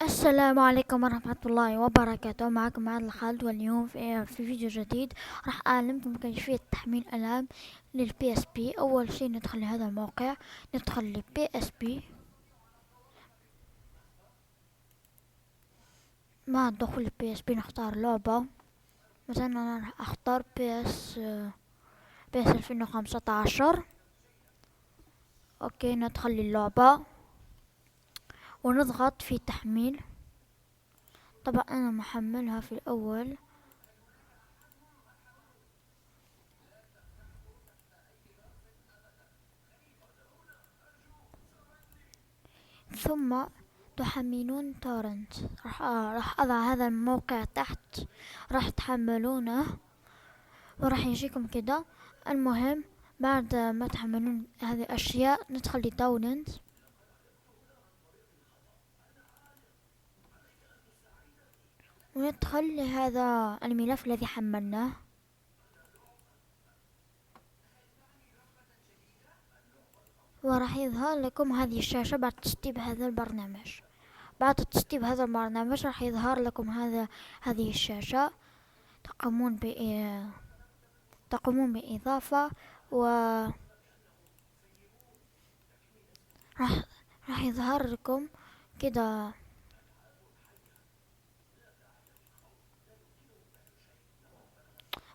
السلام عليكم ورحمة الله وبركاته. معكم عادل خالد، واليوم في فيديو جديد راح أعلمكم كيفية تحميل ألعاب لل PSP. أول شيء ندخل لهذا الموقع، ندخل لل PSP. بعد دخول PSP نختار لعبة، مثلا أنا راح أختار PES 2015. ندخل للعبة ونضغط في تحميل. طبعا أنا محملها في الأول. ثم تحملون torrent. راح أضع هذا الموقع تحت، راح تحملونه وراح يجيكم كده. المهم بعد ما تحملون هذه الأشياء ندخل ل download. وندخل لهذا الملف الذي حملناه. وراح يظهر لكم هذه الشاشة بعد تسطيب هذا البرنامج. بعد تسطيب هذا البرنامج راح يظهر لكم هذه الشاشة. تقومون بإضافة و راح يظهر لكم كده.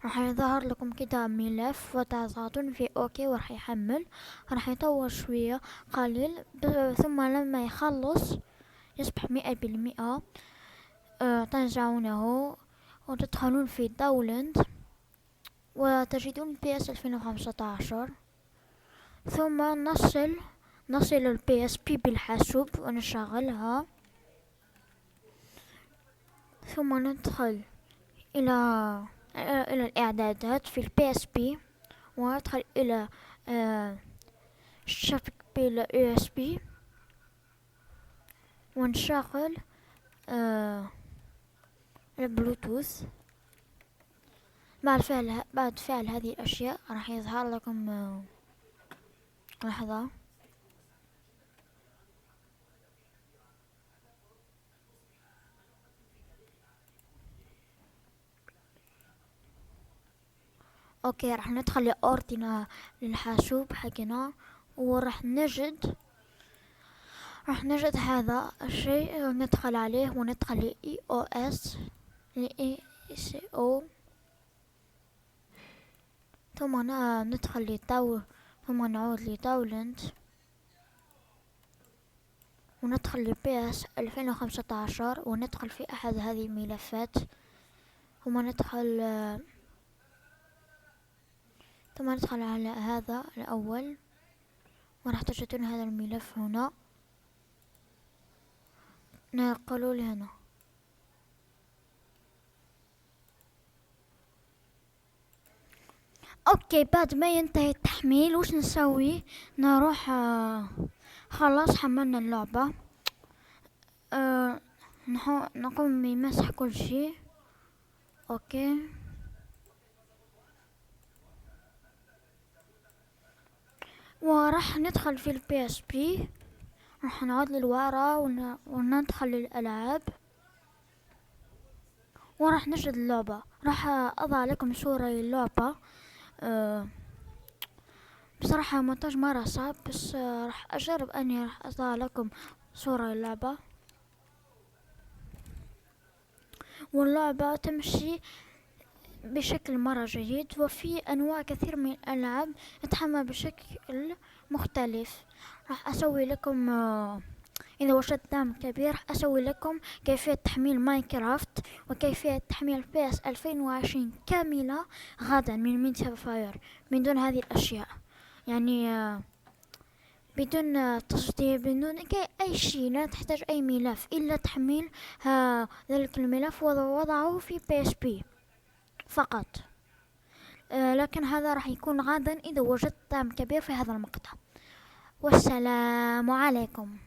راح يظهر لكم كده ملف وتضغطون في okay وراح يحمل. راح يطول شوية قليل، ثم لما يخلص يصبح 100%. تنزعونه وتدخلون في download وتجدون PES 2015. ثم نصل ال PSP بالحاسوب ونشغلها. ثم ندخل إلى الإعدادات في ال PSP وندخل إلى شبكة بال USB ونشغل البلوتوث. بعد فعل هذه الأشياء راح يظهر لكم، لحظة. راح ندخل لأورتنا للحاسوب حقنا وراح نجد هذا الشيء وندخل عليه وندخل ل إي أو إس، ل إي سي أو. ثم ندخل لتاو، ثم نعود لتاولنت وندخل ل PES 2015 وندخل في أحد هذه الملفات. ثم ندخل على هذا الأول وراح تجدون هذا الملف هنا، ننقله لهنا. بعد ما ينتهي التحميل وش نسوي؟ نروح، خلاص حملنا اللعبة. نقوم بمسح كل شيء. وراح ندخل في ال PSP، راح نعود للوراء وندخل للألعاب وراح نجد اللعبة. راح أضع لكم صورة للعبة. بصراحة مونتاج مرة صعب، بس، راح أجرب أني راح أضع لكم صورة للعبة. واللعبة تمشي بشكل مرة جيد، وفي أنواع كثير من الألعاب تتحمل بشكل مختلف. راح أسوي لكم، إذا وجدت دعم كبير راح أسوي لكم كيفية تحميل ماينكرافت وكيفية تحميل PES 2020 كاملة غدا من ميديا فاير من دون هذه الأشياء، بدون تسطيب، بدون أي شيء. لا تحتاج أي ملف إلا تحميل، ذلك الملف ووضعه في PSP فقط. لكن هذا راح يكون غدا إذا وجدت دعم كبير في هذا المقطع. والسلام عليكم.